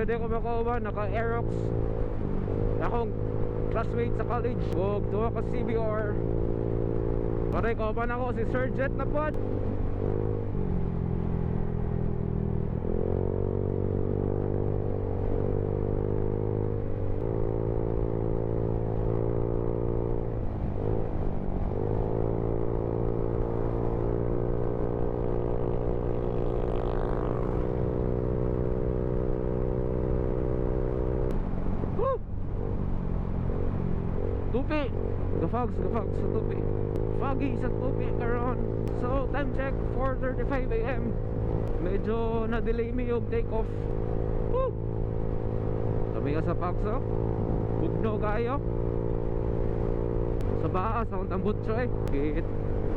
Pwede ko makauban, naka Aerox. Akong classmate sa college. Ug duha ka CBR. Pare, kauban ako si Sir Jet na pod. Woo! Tupi! Gafags, gafags sa tupi. Foggy sa tupi karon. So, time check, 4:35 a.m. Medyo na-delay mi yung take off. Woo! Kami ka sa Pakso. Bugno kayo. Sa baas, akong tambutso eh. Git.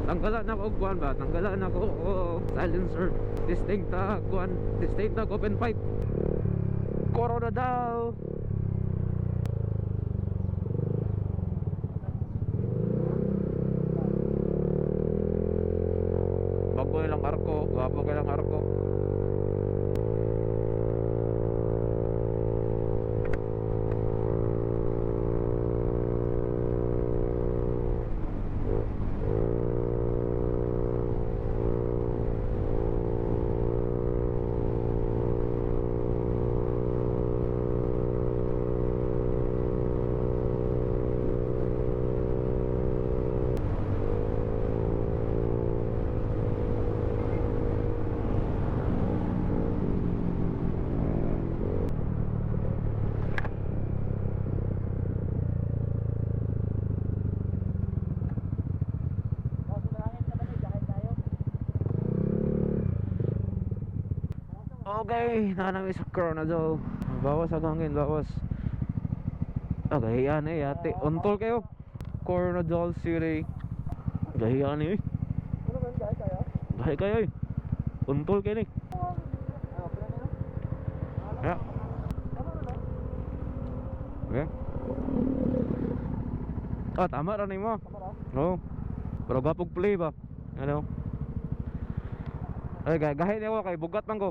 Tanggalan ako og kuan ba? Tanggalan ako og silencer. Distinct ta kuan, distinct tag open pipe. Corona daw. Bago ilang arko, gwapo kailang arko. Okay, nakanami sa Corona daw. Bawas ang hangin, bawas. Ah, gahiyan eh, ate. Untol kayo. Coronadal City. Gahiyan eh. Ano ba yun? Gahe kayo? Gahi kayo eh. Untol kayo ni. Ah, okay na yun. Yeah. Tama na lang. Okay. Ah, tama ra nimo. Tama na. No. Pero gapog play ba? Ano? Ay, gahi niya ko kay bugat man ko.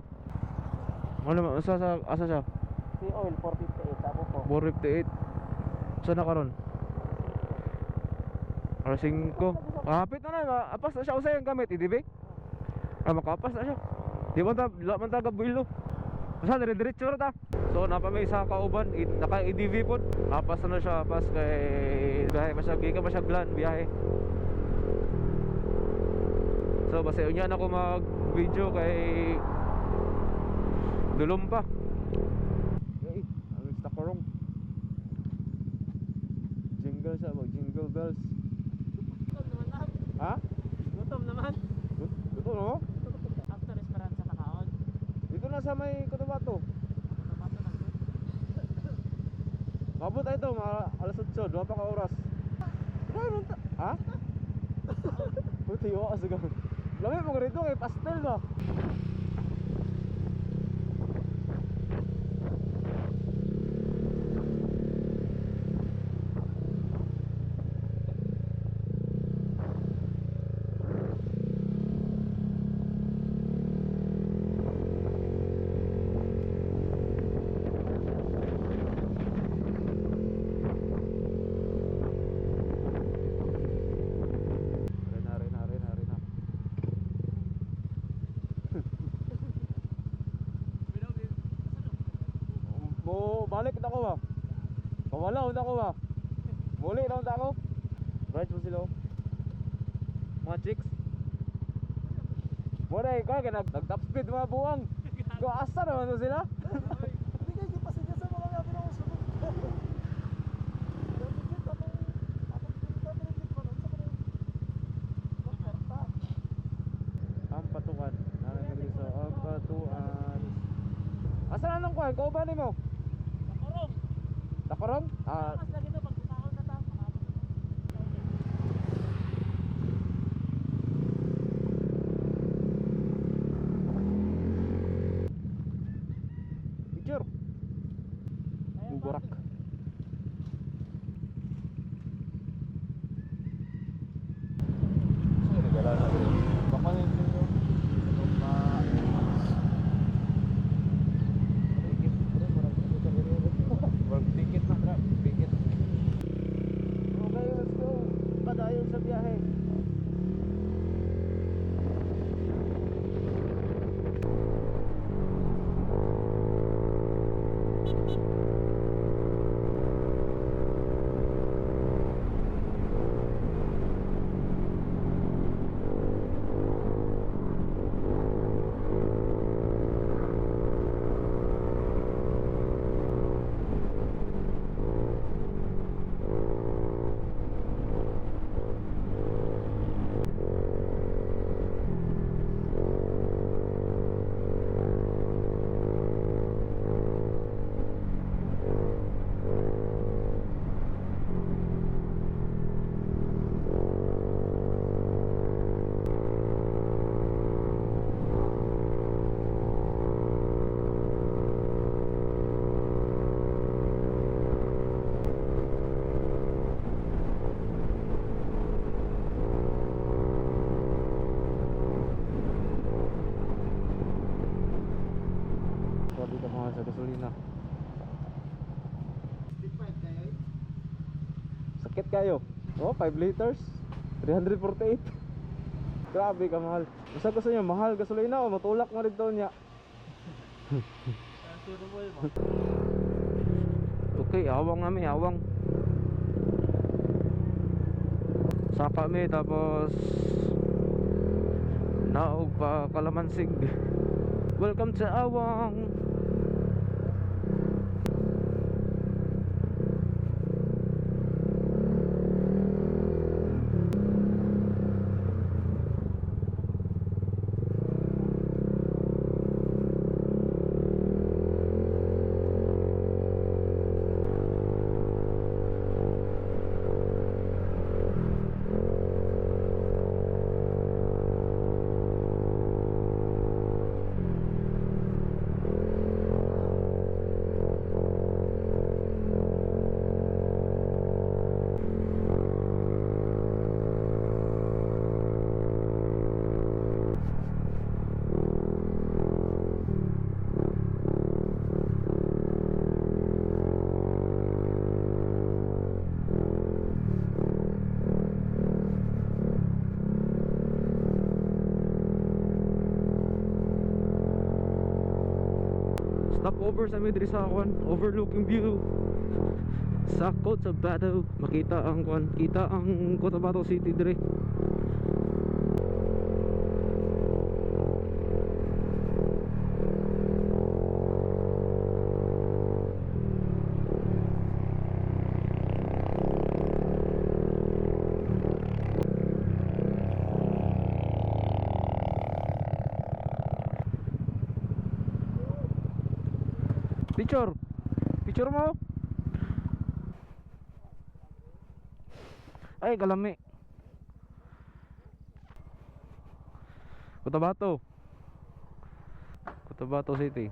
Ano man asa sa asa siya? Si oil, 458. Ako po. 458. Saan na karon? Alas 5. Kapit na na, apas na siya usay ang gamit, EDB. Ah, makapas na siya. Di ba ta, la man ta gabuilo. Basta dire-diretso ra ta. So napa may isa kauban, naka EDV pod. Apas na siya, apas kay biyahe pa siya, gikan pa siya glan biyahe. So basta unya na ako mag video kay dulom pa. Hey, ang sa korong. Jingle siya, mag jingle bells. Gutom naman na. Ha? Gutom naman. Dito no? After Esperanza nakaon. Dito na sa may Cotabato. Cotabato na. Mabot tayo ito, mga alas 8, duha pa ka oras. Ano ta? Ha? Puti yo asa ka. Lami mo rito kay pastel ba? Rena, rena, rena, rena. Mo balik na ko ba? Pawala na ko ba? Muli na ako. Right mo sila. Oh. Mga chicks. Wala ikaw kay nag top speed mga buwang. Go asa naman to sila? Hindi kayo gipasigyan sa mga namin ang sunod. Ang patukan. Narin sa ang patuan. Asa na nang kuan? Kauban nimo? Takorong. Takorong? Ah, Mas lagi na pagkakaon na tao. Picture. Bugorak. biyahe. Grabe ka mahal sa gasolina. Big five kayo eh. Sakit kayo. Oh, 5 liters. 348. Grabe ka mahal. Basta gusto niyo mahal gasolina o matulak na rin to niya. Okay, awang nami, awang. Saka mi tapos naog pa kalamansig. Welcome to Awang. Stopover sa may diri sa kwan, overlooking view sa Cotabato. Makita ang kwan, kita ang Cotabato City diri. Picture. Picture mo. Ay, kalami. Cotabato. Cotabato City.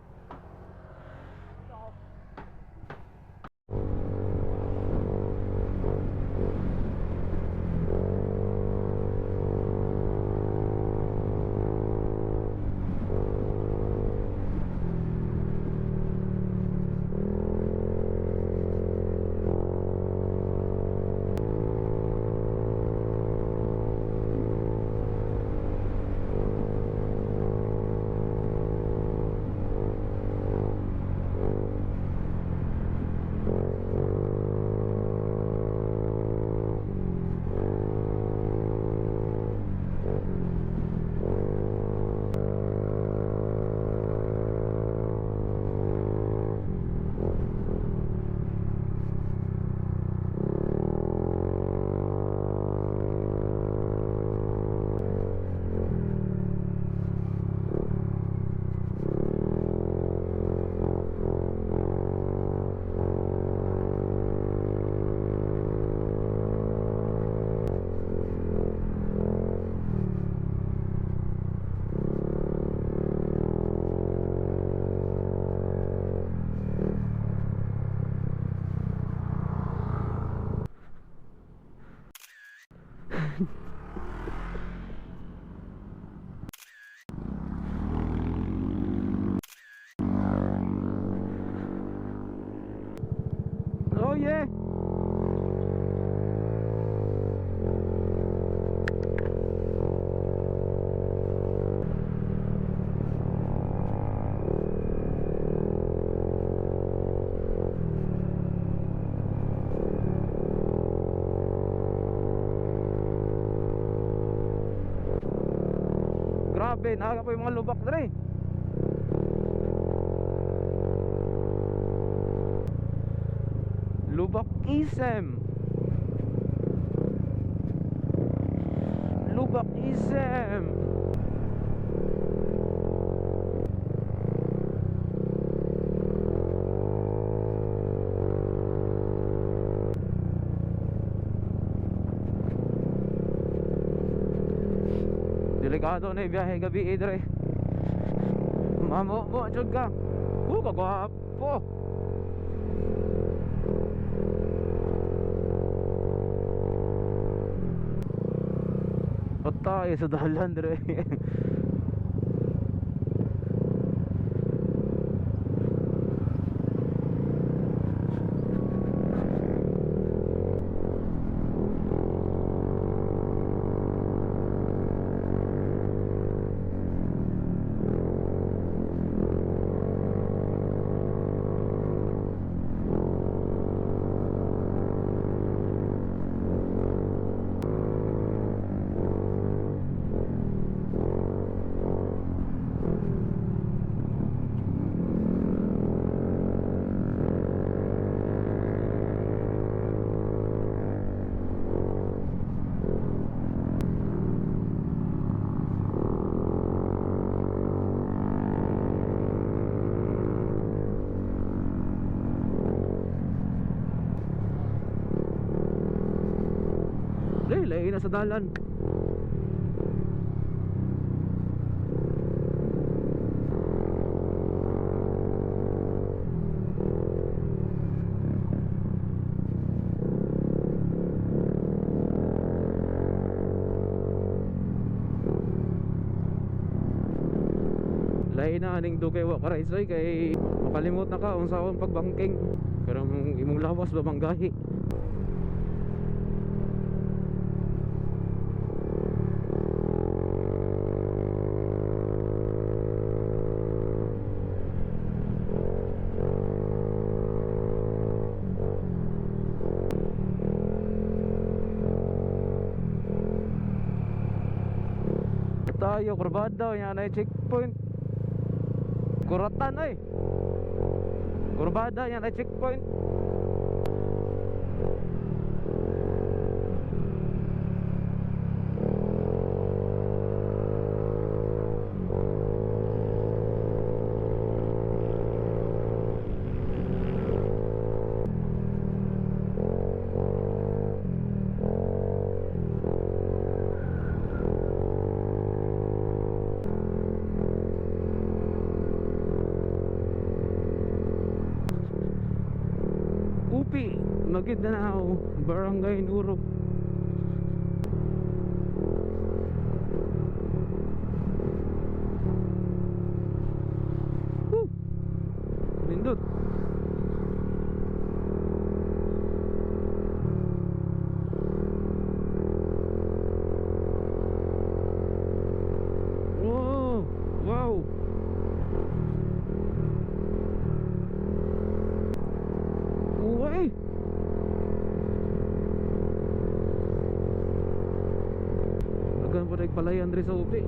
Oh yeah. Grabe, naga pa yung mga lubak dre. Lubak Isem. Lubak Isem. Delikado na yung biyahe gabi eh, dre. Mamo mo, jud ka. Kagwapo. Patay sa dalan dre. Lay, lay na sa dalan. Lahi na aning dugay wa ka rice kay makalimot na ka unsa akong pagbangking. Pero imong lawas ba manggahi. Tayo kurbada yan ay checkpoint. Kuratan ay. Kurbada yan ay checkpoint. Upi, Maguindanao, Barangay Nuro. Woo! Nindot. Oh, wow. Uy! Dagan pa rin palayan diri sa upi.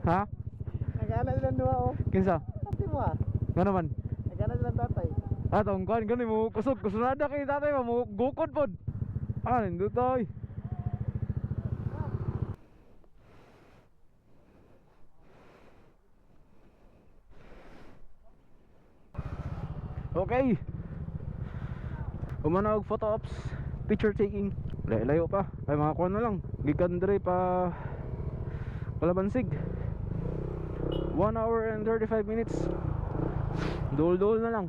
Ha? Nagana silang duha oh. Kinsa? Pati mo ah. Nga naman? Nagana silang tatay. Ah, tong kuan gani mo kusog kusunada kay tatay mo gukod pod. Ah, nindot oy. Okay. Umana og photo ops, picture taking. Layo pa. Ay mga kuan na lang. Gikan diri pa Kalabansig. 1 hour and 35 minutes. Dol-dol na lang.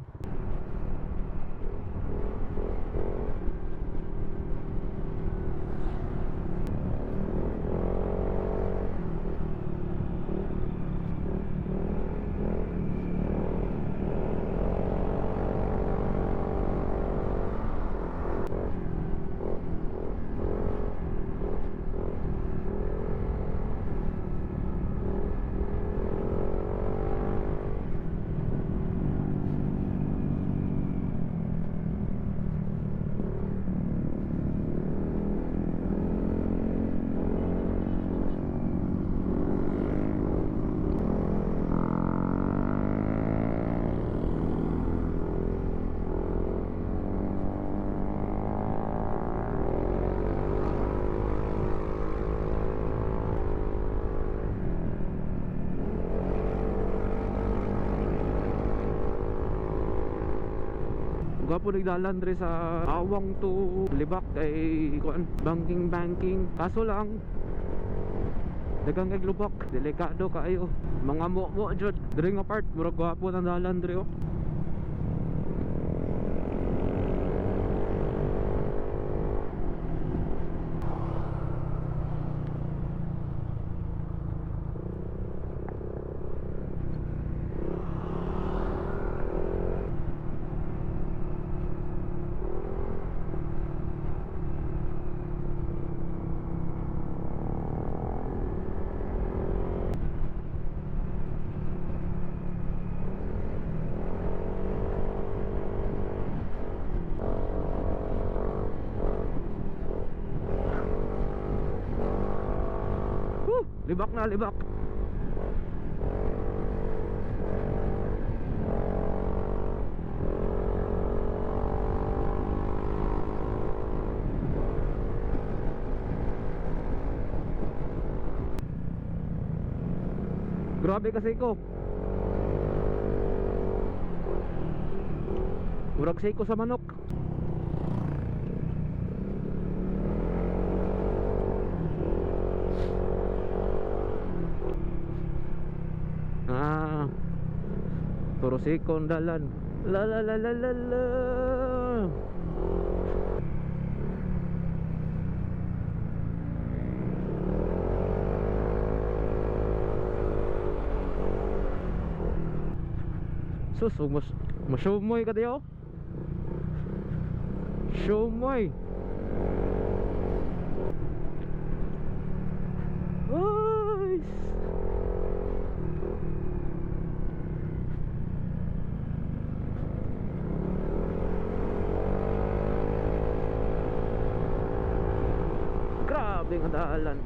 Gwapo nagdalan dre sa Awang to Libak kay kuan, banking banking. Kaso lang dagang kay lubak, delikado kaayo. Mga mo jud dre nga part, murag gwapo ang dalan dre oh. Woo! Libak na, libak. Grabe kasi ko. Murag ko sa manok. Ah. Puro sikon dalan. La la la la la la. Sus, ug mas masumoy ka diyo. Sumoy. Uy! Grabe ang dalan.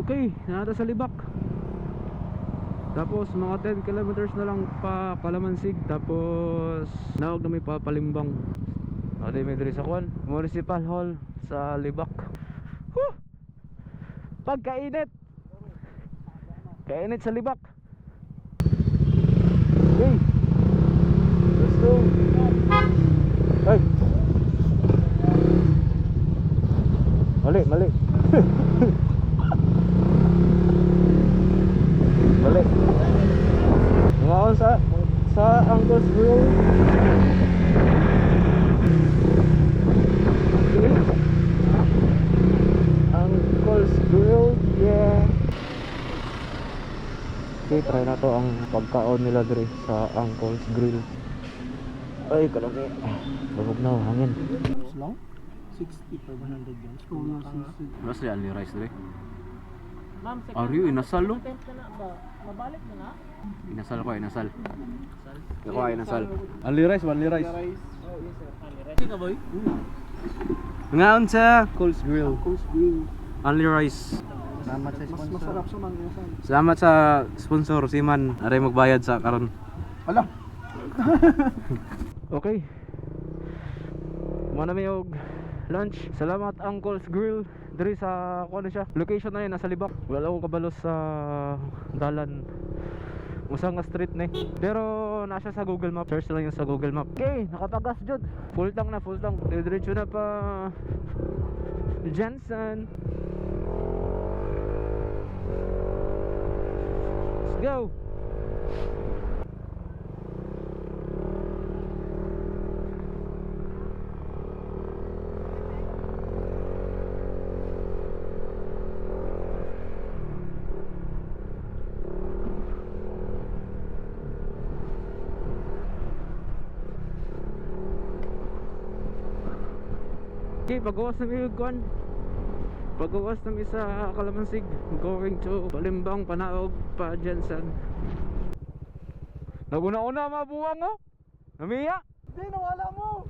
Okay, nata sa Libak. Tapos mga 10 kilometers na lang pa Kalamansig, tapos naog na may papalimbang. Ate may diri sa kwan, Municipal Hall sa Libak. Huh! Pagkainit. Kainit sa Libak. Okay. Let's go. Ay. Mali, mali. Mali. Ngaon sa Uncle's Grill. Okay. Uncle's Grill, yeah. Okay, try na to ang pagkaon nila dre sa Uncle's Grill. Ay, kalaki. Lubog na ang hangin. Long? 60 per 100 grams. Oh, no, 60. Mas only rice dre. Ma'am, second Are you inasal lo? attempt na na ba? Mabalik na na? Inasal ko, inasal. Ako ay inasal. Only rice, only rice. Rice. Oh, yes sir. Hindi ka boy? Ngaon sa Cole's Grill. Coast Grill. Only rice. Salamat sa sponsor. Mas masarap sa mga inasal. Salamat sa sponsor Siman. Aray magbayad sa karon. Hala. Okay. Muna may og lunch. Salamat Uncle's Grill diri sa kuno siya. Location na yun nasa Libak. Wala akong kabalo sa dalan. Usa nga street ni. Pero na siya sa Google Map. Search lang yun sa Google Map. Okay, nakapagas jud. Full tank na, full tank. Diretso na pa Jensen. Let's go. Okay, pagawas na mi kuan. Pagawas na mi sa Kalamansig, going to Palimbang, Panaog, pa Jensen. Naguna-una mabuwang oh. Namiya. Hindi, nawala mo.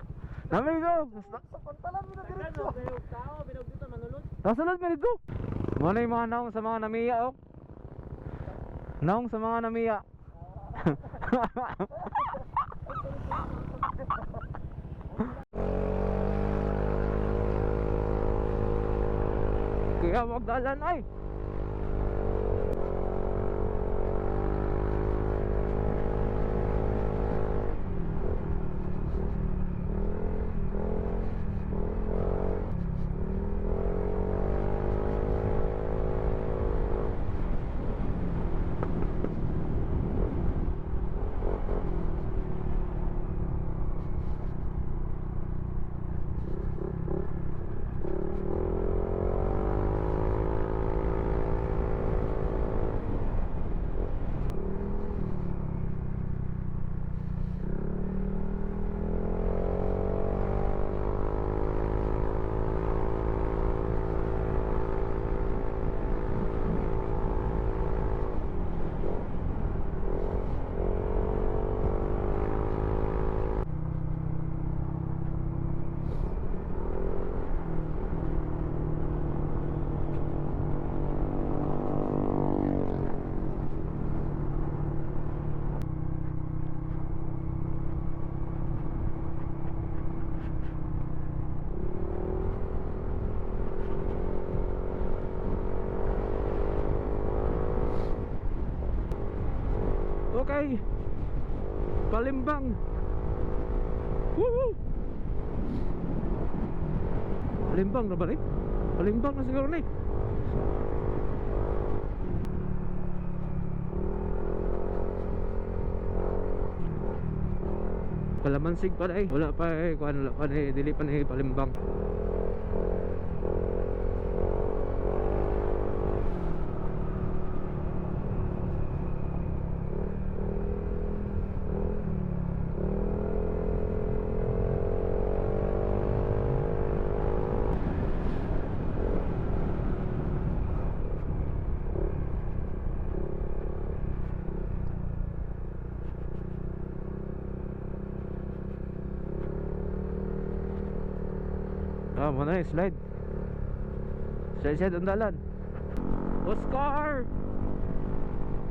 Nami go. Sa pantalan mi na diretso. Kayo tao, binog dito manulod. Nasulod mi dito. Mo na yung mga naong sa mga namiya oh. Naong sa mga namiya. Kaya wag dalan ay. Okay. Palimbang. Woo! Palimbang na ba ni? Palimbang na siguro ni. Kalamansig pa na eh. Wala pa eh. Kuan wala pa ni dili pa ni Palimbang. Ah, mo na eh, slide. Slide, slide ang dalan. Oscar!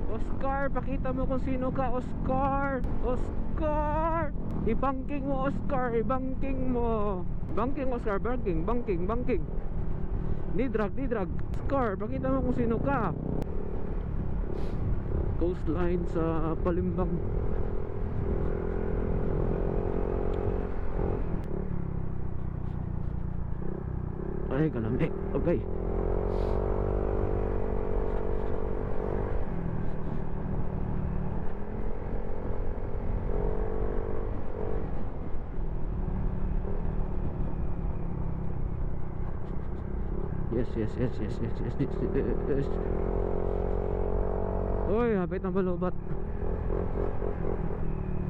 Oscar, pakita mo kung sino ka, Oscar! Oscar! Ibangking mo, Oscar! Ibangking mo! Bangking, Oscar! Bangking, bangking, bangking! Ni drag, ni drag! Oscar, pakita mo kung sino ka! Coastline sa Palimbang. Ay, kalami. Okay. Yes. Uy, hapit ng palobat.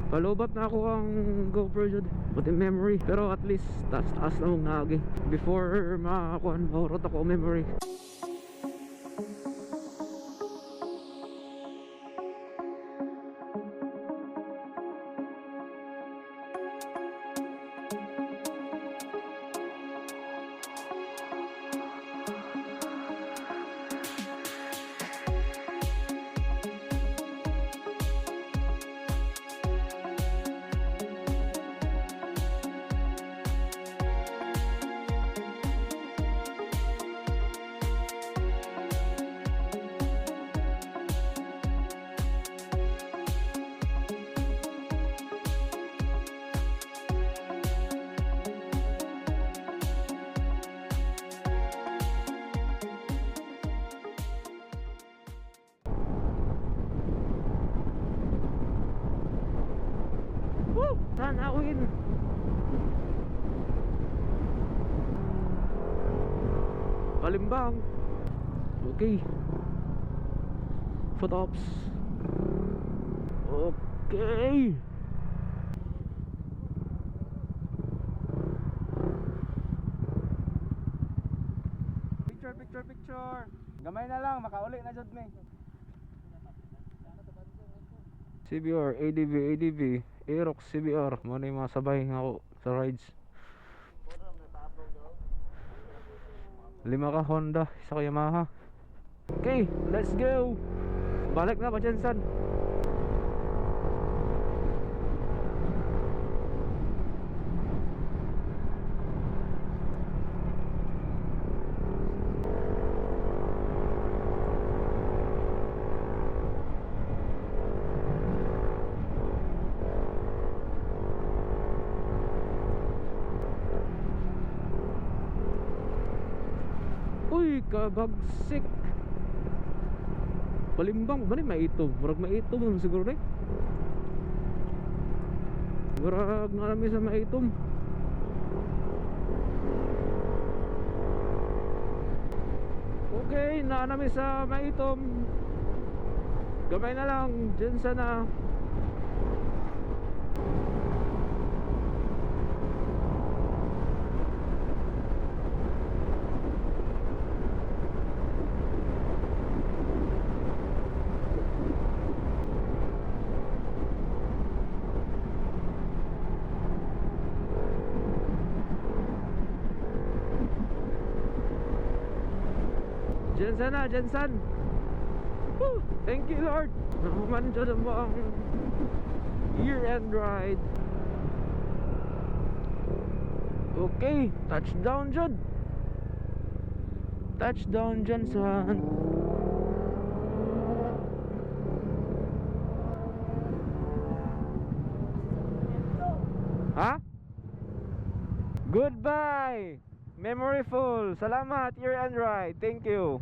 Palobat na ako ang GoPro jud. Pati memory. Pero at least taas taas na mong naagi. Before makakuan, mahurot ako ang memory. Woo! Tanawin! Palimbang! Okay. Foot ops. Okay. Picture, picture, picture. Gamay na lang, makauli na jud mi. CBR, ADV, ADV, Aerox, CBR. Mo na yung mga sabay nga ako sa rides. Lima ka Honda, isa ka Yamaha. Okay, let's go. Balik na pa Jensen. Uy, kabagsik. Palimbang ba ni maitob? Murag maitob naman siguro ni. Murag na kami sa maitom. Okay, naa nami sa maitom. Gamay na lang, dyan sana. Diyan sana, Jensen. Woo! Thank you, Lord. Nahuman dyan mo ang year-end ride. Okay, touchdown dyan. Touchdown Jensen. Ha? Goodbye! Memory full. Salamat, year-end ride. Thank you.